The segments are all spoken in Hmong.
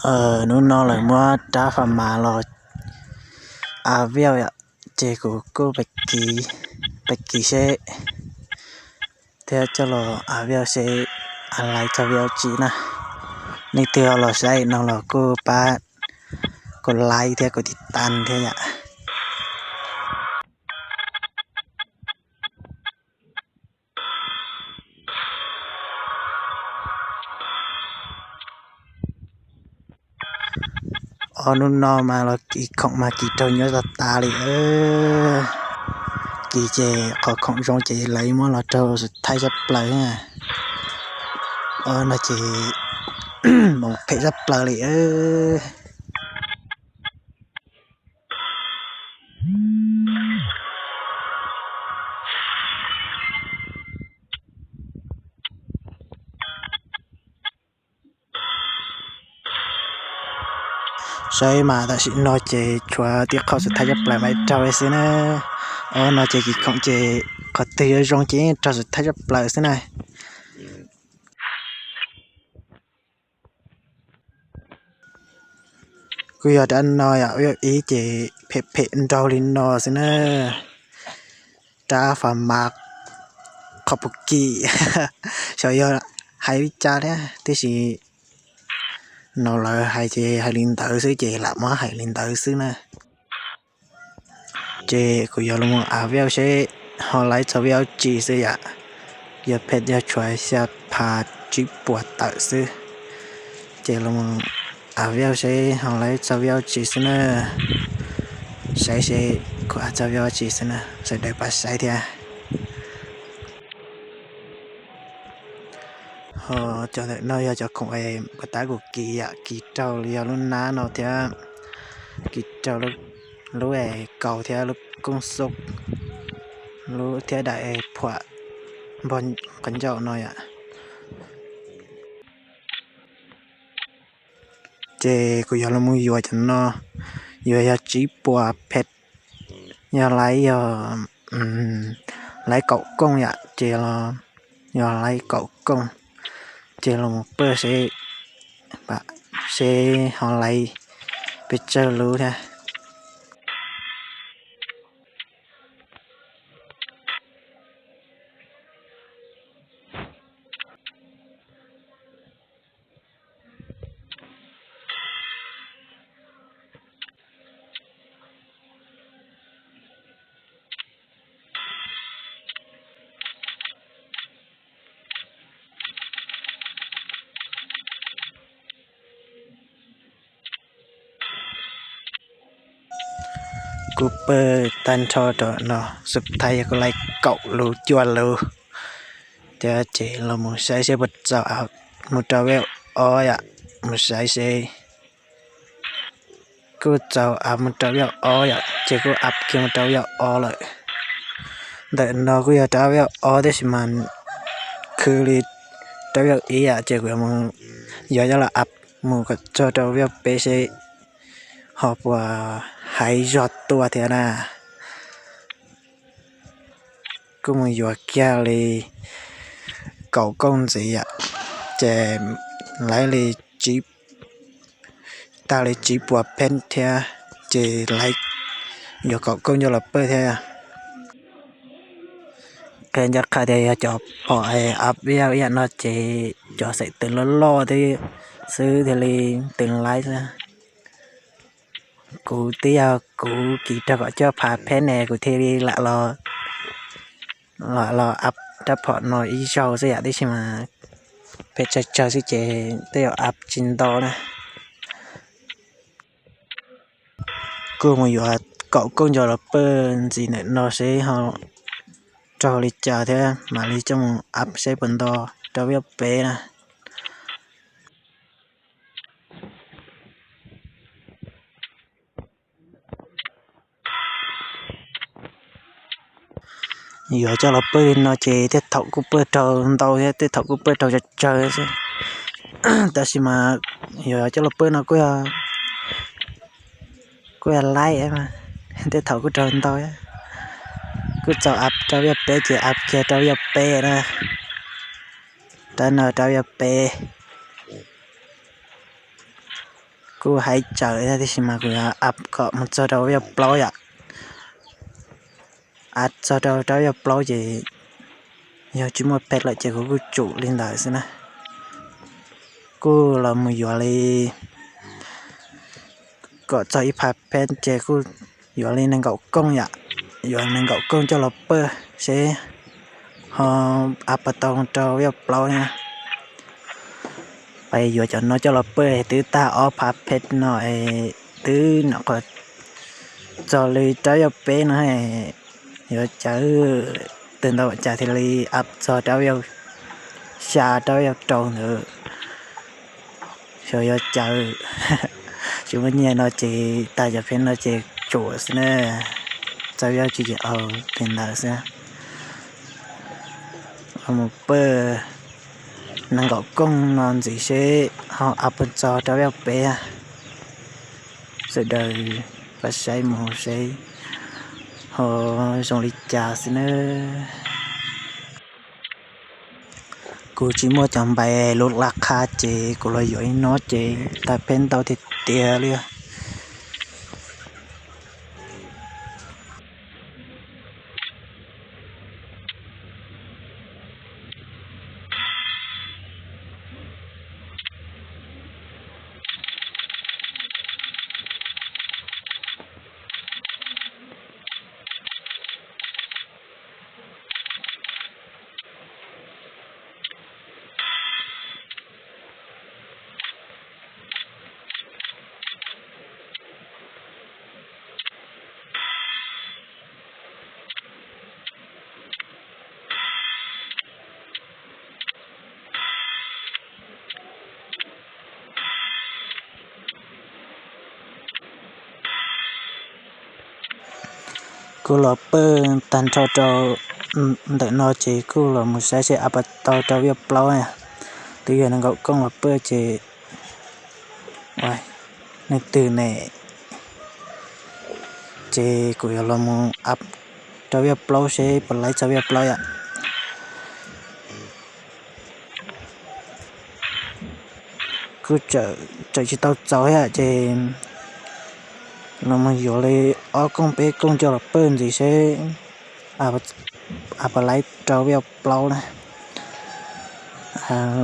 Hnub no lawv muab rab fas mas los a viau yom, ces kuv kuj pais kis seb thiab coj los a viau seb a laiv txog viau tsi na. Leej twg los saib no los kuj pab kuv laiv thiab kuv tiv tas thiab yom. Ob hnub no mas los kis khoom mas kis raug nyuaj tas tas li. Kis ces qhov khoom zoo ces lawv muab los raug xwm thaij tshaj plaws. Ob no ces moos phem tshaj plaws li. Saib mas tam sim no ces tshuav tib qho xwm thaij tshaj plaws mas raug li xwb na. Ob no ces kis khoom ces qhov twg yuav zoo ces raug xwm thaij tshaj plaws xwb na. Kuj yog rab no yom, ib ces phem phem nraug li no xwb na. Rab fas mas qhov puv kis, xyov yog hais li cas thiab, tiam sis no lawv hais ces hais li ntawd xwb ces lam muab hais li ntawd xwb na. Ces kuv yuav los a viau seb ho laiv txog viau tsi xwb yom. Yog phem yog tshuav xya phav tsib puas tawm xwb. Ces los a viau seb ho laiv txog viau tsi xwb na. Saib seb kuv a txog viau tsi xwb na, sawv daws pab saib thiab. Ho cov ntawm no yog cov khoom es puas tab kuv kis yom, kis raug li yog lub nab no thiab, kis raug lub es kaus thiab lub kooj xub, lub thiab daim phuam npog qhov ncauj no yom. Ces kuv yuav los mus yuav cov no, yuav yog tsib puas phem, yog laiv yog laiv kaum kooj yom, ces yog laiv kaum kooj, ces los mus pawj seb, seb ho laiv pes tsawg lub thiab. Kuv pawj tag nrho rau no, xub thaiv yog kuv laiv kaum lub cuaj lub thiab. Ces los mus saib seb puas txaus av mus rau viau ob yom, mus saib seb. Kuj txaus av mus rau viau ob yom, ces kuj av kiag mus rau viau ob lawm. Ntawm no kuj yog rau viau ob tab sis mas khwv li rau viau ib yom, ces kuv yuav coj los av mus kom txog rau viau peb seb ho puas haiv zog tuaj thiab na. Kuj mus yuav kiag li kaum kooj ntxiv yom, ces laiv li tag li tsib puas pheej thiab, ces laiv yuav kaum kooj coj los pawj thiab. Qhia ncaj qha tias yog cov phom av viau ib yam no ces cov xeem twm loj loj thiab xwb thiaj li twb laiv xwb. Kuv twb yog kuv kis raug kaum cuaj phav pheej ne kuv thiaj li lam los, lam los av rab phom no ib zaug xwb yom, tab sis mas pheej tsawg tsawg xwb ces twb yuav av tsis ntau na. Kuj mus yuav kaum kooj coj los pawj ntxiv ntawm no seb ho raug li cas thiab mam li coj mus av seb puas nto rau viau peb na. Yuav coj los pawj li no ces tej thaum kuj pawj raug ntau thiab tej thaum kuj pawj raug tsawg tsawg xwb. Tab sis mas yuav coj los pawj no kuj yog laib, tej thaum kuj raug ntau. Kuj txaus av rau viau peb ces av kiag rau viau peb na. Rab no rau viau peb. Kuj hais tsawm thiab tiam sis mas kuv yuav a kom mus txog rau yaj plaub yom. A txog rau rau yaj plaub ces yog tsis muaj pheej lawm ces kuv kuj tsum li ntawd xwb na. Kuj los mus yuav li kom txog ib phav pheej ces kuj yuav li nees nkaum kooj yom. Yuav nees nkaum kooj coj los pawj seb ho a pas tau rau yaj plaub na. Pais yuav cov no coj los pawj twb tag ob phav pheej no es twb nyuam qhuav txog li rau yaj peb no, yuav cawv twg ntau cas thiaj li a txog rau yaj xya rau yaj rau ntawd. Xyov yuav cawv, tsis muaj nyiaj no ces tag cov pheej no ces tsum xwb na. Txawb yaj tsis ces au li ntawd xwb. Mus pawj nees nkaum kooj no ntxiv seb ho a pas txog rau yaj peb. Sawv daws pab saib mus seb ho zoo li cas xwb na. Kuv tsis muaj cov npais lub laj qha ces kuv los yuav ib no ces tag pheej ntau tiag tiag li. Kuj los pawj tag nrho rau ntawm no ces kuj los mus saib seb a pas tau rau yaj plaub. Twb yog nees nkaum kooj los pawj ces neeg twg ne, ces kuv yuav los mus a rau yaj plaub seb puas laib txog yaj plaub yom. Kuj tseem tsis tau txaus thiab ces los mus yuav li ob kooj peb kooj coj los pawj ntxiv seb a pas laib rau yaj plaub na.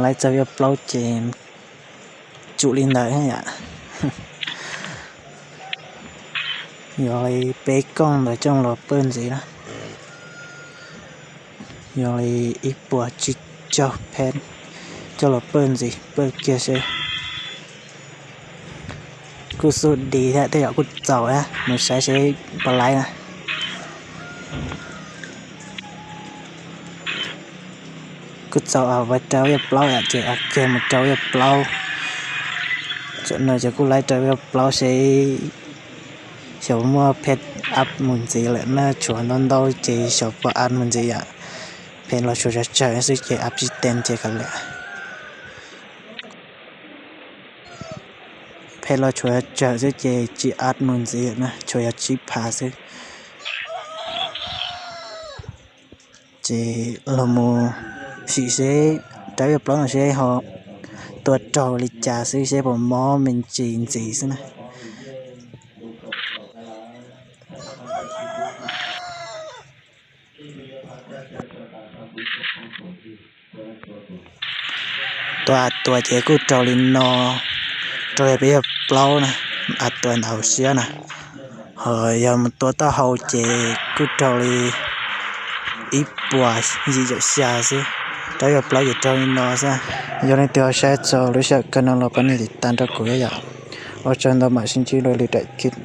Laib txog yaj plaub ces tsum li ntawd yom. Yuav li peb kooj ntawd coj los pawj ntxiv na. Yuav li ib puas tsib caug pheej coj los pawj ntxiv, pawj kiag seb. Kuj xub di thiab tej zaum kuj txaus, mus saib seb puas laib na. Kuj txaus a, rau yaj plaub yom, ces a kiag mus rau yaj plaub. Tam no ces kuj laib rau yaj plaub seb xyov muaj pheej a mus ntxiv lawm na, tshuav ntau ntau ces xyov puas a mus ntxiv yom. Pheej los tshuav tsawg tsawg xwb ces a tsib teev ces kav liam. Pheej los tshuav tsawg xwb ces tsis a mus ntxiv na, tshuav yog tsib phav xwb. Ces los mus sim seb rau yaj plaub no seb ho tua raug li cas xwb, seb puas mob me ntsis ntxiv xwb na. Tua tua ces kuj raug li no, raug yog peb yaj plaub na, a tua ntawd hauv siab na. Ho yog mus tua taub hau ces kuj raug li ib puas yim caum xya xwb, rau yaj plaub ces raug li no xwb. Yog leej twg ho saib txog lub sij hawm kawg no los pab nias tiv tas nrog kuv thiab yom. Ua tsaug ntau, mam sib ntsib dua lwm daim clip.